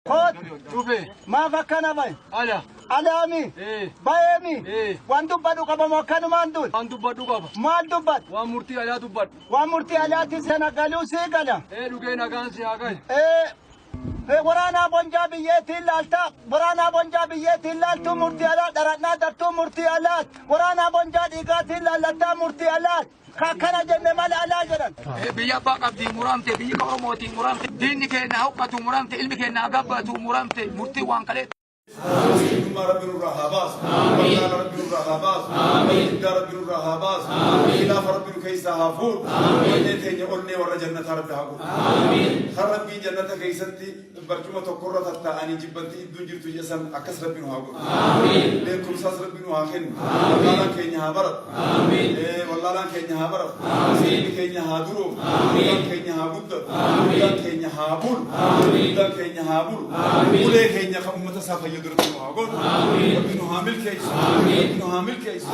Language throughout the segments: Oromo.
Koot. Dhufe. Maaf akkana bahe? Ala. Alaami. Ee. Baheemi. Ee. Waan dubbadhu qabamu akkanumaan duul. Waan dubbadhu qaba. Maal dubbadhu? Waan murtii alaa dubbadhu. Waan murtii alaatti sana galuu sii gala. Ee dhugee nagaan si haa gahe. Ee. Waraanaa bonjaa biyyeettiin laalta. Waraanaa bonjaa biyyeettiin laaltuu murtii alaa dharadhnaa dartuu murtii alaa. Waraanaa bonjaa dhiigaatiin laallattaa murtii alaa. Kakkana jenne mala alaa jedhan. Biyya abbaa qabdii muramte, biyyi Oromootiin muramte, diinni keenya huqqatu muramte, ilmi keenya gabbatu muramte, murtii waan kalee. Hiyyummaa Rabbi nurraa haa baasu. Wallaala Rabbi nurraa haa baasu. Waliddaa Rabbi nurraa haa baasu. Khilaafa Rabbi nu keessaa haa fuudhu. Onnee teenya onnee warra jannataa Rabbi haa godhu. Kan Rabbiin jannata keessatti barcuma tokkorra tattaa'anii jibbanti idduun jirtu jedhan akkas Rabbi nu haa godhu. Beekumsaas Rabbi nu haa kennu. Wallaalaan keenya haa baratu. Wallaalaan keenya haa baratu. Sirni keenya haa duroomu. Guddaan keenya haa guddatu. Guddaan keenya haa bulu. Guddaan keenya haa bulu. Ulee keenya kan uummata isaa fayyadu Rabbi nu haa godhu. Rabbi nu haa milkeessu. Rabbi nu haa milkeessu.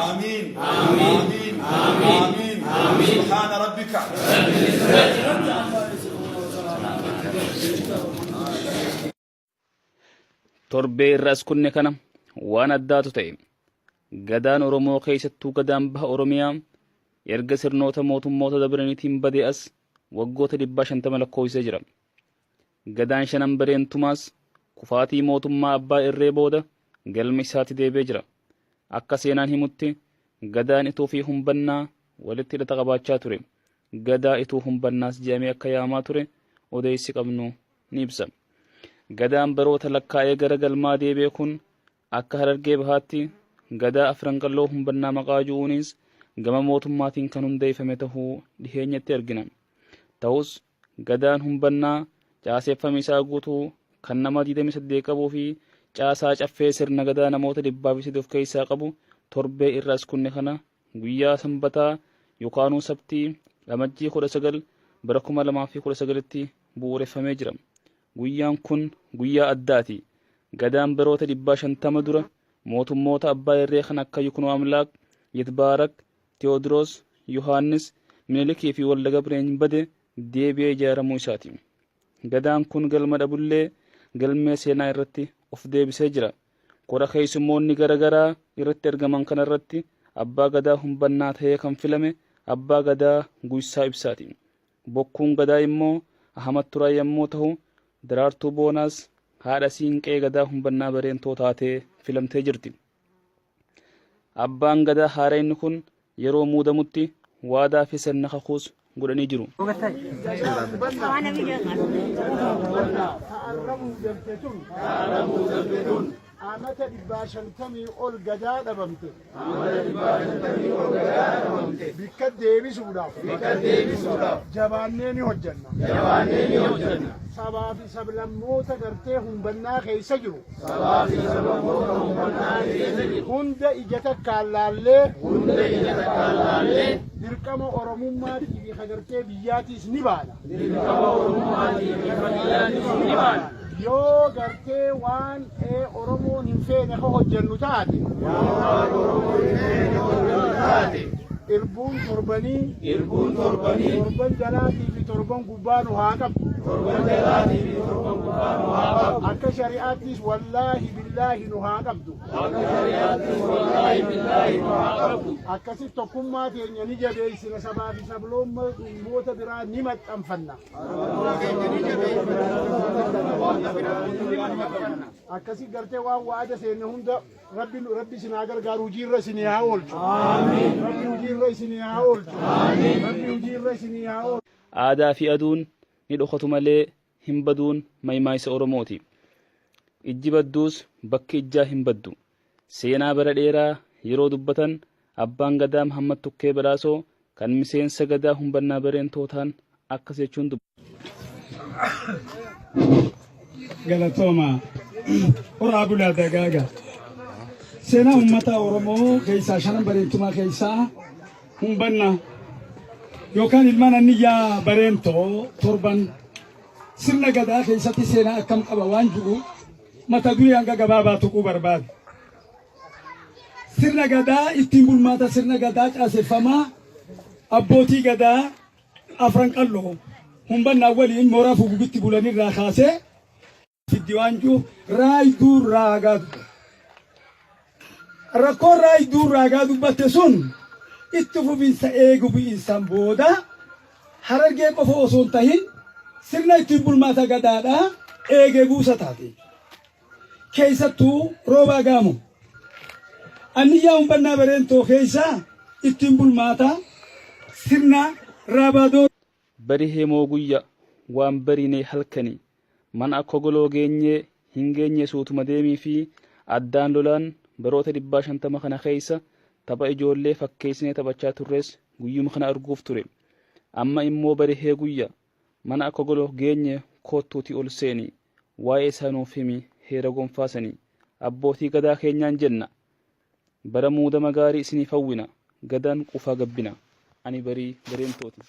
Aamiin. Aamiin. Aamiin. Subhaana rabbika. Torbee irra as kunne kana waan addaatu ta'e. Gadaan Oromoo keessattuu gadaan baha Oromiyaa erga sirnoota mootummoota dabraniitiin badee as waggoota 150 lakkoofsisee jira. Gadaan shanan bareentumaas kufaatii mootummaa abbaa irree booda galma isaatti deebi'ee jira. Akka seenaan himutti gadaan ituu fi humbannaa walitti hidhata qabaachaa ture. Gadaa ituu humbannaas jedhamee akka yaamamaa ture odeessi qabnu ni ibsa. Gadaan baroota lakkaa'ee gara galmaa deebi'e kun akka Harargee Bahaatti Gadaa Afran Qalloo Humbannaa maqaa ju'uunis gama mootummaatiin kan hundeeffame tahuu dhiheenyatti argina. Tahus Gadaan Humbannaa caaseeffami isaa guutuu kan nama 28 qabuu fi caasaa caffee sirna Gadaa namoota 103 of keessaa qabu torbee irra as kunne kana guyyaa Sanbataa yokaanuu Sabtii Amajjii 19 bara 2019tti bu'uureffamee jira. Guyyaan kun guyyaa addaati. Gadaan baroota 150 dura mootummoota abbaa irree kan akka Yikuno Amlaak, Yitbaarak, Tewoodiroos, Yohaannis, Minilikii fi Walda Gabreen bade deebi'ee ijaaramuu isaati. Gadaan kun galma dhabullee galmee seenaa irratti of deebisee jira. Kora keessummoonni gara garaa irratti argaman kana irratti Abbaa Gadaa Humbannaa ta'ee kan filame Abbaa Gadaa Guysaa Ibsaati. Bokkuun Gadaa immoo Ahmad Turaa yommuu tahu Daraartuu Boonaas haadha siinqee Gadaa Humbannaa Bareentoo taatee filamtee jirti. Abbaan Gadaa haarayni kun yeroo muudamutti waadaa fi sirna kakuus godhanii jiru. Amata 150 ol gadaa dhabamte. Bikka deebisuudhaaf. Jabaannee ni hojjenna. Sabaa fi sablammoota gartee humbannaa keessa jiru. Hunda ija takkaan laallee. Dirqama Oromummaatii fi hagartee biyyaatiis ni baana. Yoo gartee waan Oromoon hin feene ka hojjennu taate. Irbuun torbanii. Torban jalaatii fi torban gubbaa nu haa qabdu. Akka shari'aattis wallaahi billaahi nu haa qabdu. Akkasi tokkummaa teenya ni jabeessina, sabaa fi sabloommoota biraa ni maxxanfanna. Akkasi gartee waan wa'ada seenne hunda Rabbi isin haa gargaaru, hojiirra isin haa oolchu. Rabbi hojiirra isin haa oolchu. Rabbi hojiirra isin haa oolchu. Aadaa fi aduun ni dhokatu malee hin baduun maymaaysa Oromooti. Ijji badduus bakki ijjaa hin baddu. Seenaa bara dheeraa yeroo dubbatan Abbaan Gadaa Mahammad Tukkee Badhaasoo kan miseensa Gadaa Humbannaa Bareentoo ta'an akkas jechuun dubbatu. Galatooma. Horaa bulaa dagaaga. Seenaa uummata Oromoo keessaa shanan bareentumaa keessaa humbannaa yookaan ilmaan anniyyaa bareentoo torban sirna gadaa keessatti seenaa akkam qaba waan jiru mata duree hanga gabaabaa tuquu barbaada. Sirna gadaa ittiin bulmaata sirna gadaa caaseffamaa abbootii gadaa afran qalloo humbannaa waliin mooraa fugugitti bulanirraa kaasee. Fiddi waan jiru raayiduu raagaa dubbate. Rakkoon raayiduu raagaa dubbatte sun itti fufinsa eegu bu'iinsaan booda Harargee qofa osoo hin tahin sirna ittiin bulmaata gadaadhaa eegee buusa taate. Keessattuu Roobaa Gaamoo. Anniyyaa Humbannaa Bareentoo keessa ittiin bulmaata sirna Raabaadoo. Barihee moo guyya waan bariinee halkani Mana akka goloo geenyee hin geenye suutuma deemii fi addaan lolaan baroota dhibbaa 50 kana keessa tapha ijoollee fakkeessinee taphachaa turres guyyuma kana arguuf ture. Amma immoo barihee guyya mana akka goloo geenye koottuutii ol seeni waa'ee isaa nuuf himi heera gonfaa sanii. Abbootii gadaa keenyaan jenna. Bara muudama gaarii isiniif hawwina. Gadaan quufaa gabbina. Ani Barii Bareentooti.